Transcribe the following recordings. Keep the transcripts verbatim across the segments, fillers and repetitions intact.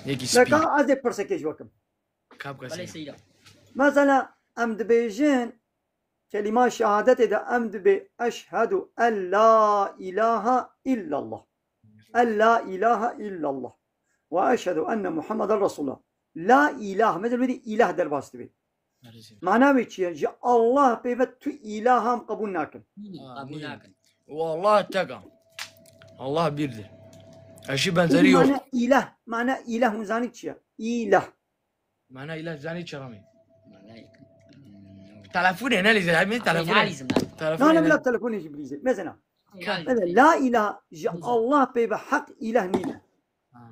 Yekî spî. Leka ez ê pirsekê ji we kim. Kap Belê kasî. Seyda. Mesela em dibêjin kelîma şehadetê de em dibê eşhedû en la ilahe illallah. En la ilahe illallah. Ve eşhedû enne Muhammeden Resulullah. La ilahe. Mesela wê îlah derbas dibe. Mana wê çi ye? Ji Allah pê ve tu îlah em qebûl nakin. Qebûl nakin. Û Allah tek e. Allah birdir. Eşî benzerî yok. Mana îlah, mana îlah hûn zanî çi ye? Îlah. Mana îlah zanî çi ramî? Telefonê ne lîze, hem telefonê. Telefon. Na ne bila telefonê jî bilîze. Mesela. Mesela la îlah ji Allah pê ve heq îlah nîne.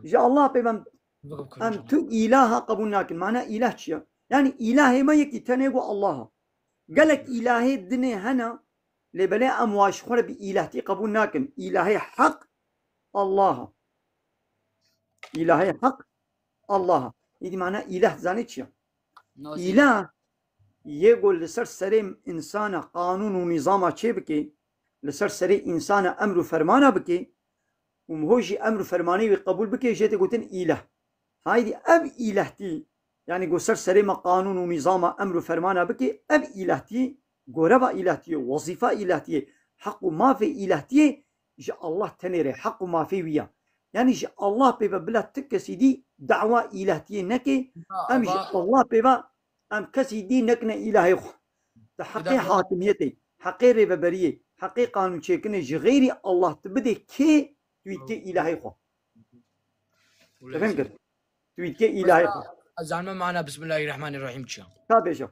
Ji Allah pê ve em tu îlaha qebûl nakin. Mana îlah çi ye? Yani îlahê me yekî tenê ku Allah e. Gelek îlahê dinê hene, lê belê em wa ji xwe re bi îlahtî qebûl nakin. Îlahê heq Allah e. Îlahê heq Allah e. Îdî mana îlah zanî çi ye? Îlah yê ku li ser serê însana qanûn û nîzama çê bike, li ser serê însana emr û fermana bike, û miho jî emr û fermanê wî qebûl bike, jê tê gotin îlah. Haydî ev îlahtî, yani ku ser serê me qanûn û nîzama emr û fermana bike, ev îlahtî, goreva îlahtiyê, wezîfa îlahtiyê, heq û mafê îlahtiyê ji Allah tenê re, heq û mafê wî ya. Yani ji Allah pê ve bila tu kesî dî dawa îlahtiyê neke, em ji Allah pê ve em kesî dî nekine îlahê xwe. Di heqê hakimiyetê, heqê rêveberiyê, heqê qanûnçêkinê ji xeyrî Allah tu bidê kê, tu wî dikê îlahê xwe. Te fêm kir? Tu wî dikê îlahê xwe. Ez zanime mana Bismillahirrahmanirrahîm çi ya? Ka bêje.